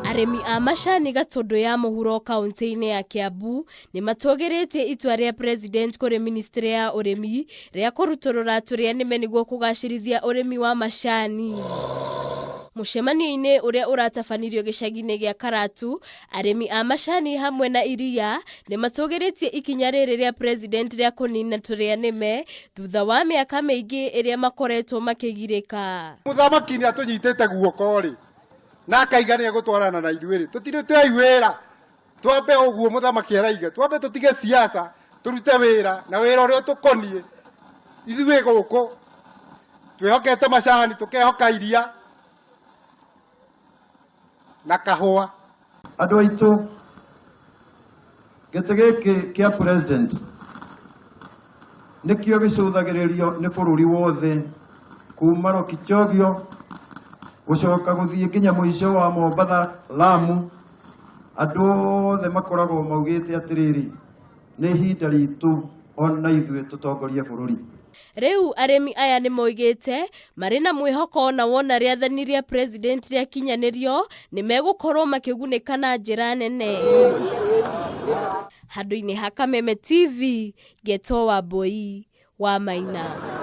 Arĩmi a macani Gatũndũ ya mũhuro kauntĩ-inĩ ya Kiambu nĩ matũgĩrĩtie itua rĩa president kũrĩ ministry ya ũrĩmi rĩa kũrutũrũra tũrĩa nĩme nĩguo kũgacĩrithia ũrĩmi wa macani. Mũcemanio-inĩ ũrĩa ũratabanirio gĩcagi-inĩ gĩa Karatu, arĩmi a macani hamwe na iria nĩ matũgĩrĩtie ikinya rĩrĩ rĩa president rĩa kũnina tũrĩa nĩme thutha wa mĩaka mĩingĩ ĩrĩa makoretwo makĩgirĩka. Mũthamaki nĩ atũnyitĩte guoko rĩ, na akaiga nĩ egũtwarana na ithuĩ rĩ, tũtirĩ twei wĩra, twambe ũguo mũthamaki araiga, twambe tũtige siasa, tũrute wĩra, na wĩra ũrĩa ũtũkoniĩ ithuĩ gũkũ twĩhokete macani, tũkehoka iria na kahũa. Andũ aitũ, gĩtĩ gĩkĩ kĩa president nĩkĩo gĩcũthagĩrĩrio nĩ bũrũri wothe kuma Lokichogio gũcoka gũthiĩ nginya mũico wa Mombatha Lamu. Andũ othe makoragwo maugĩte atĩrĩrĩ, nĩ ihinda ritũ ona ithuĩ tũtongorie bũrũri. Rĩu arĩmi aya nĩ moigĩte marĩ na mwĩhoko na wona rĩathani rĩa president rĩakinyanĩrio nĩ megũkorwo makĩgunĩka na njĩra nene. Handũ-inĩ ha Kameme TV, Ngetwo Wambui wa Maina.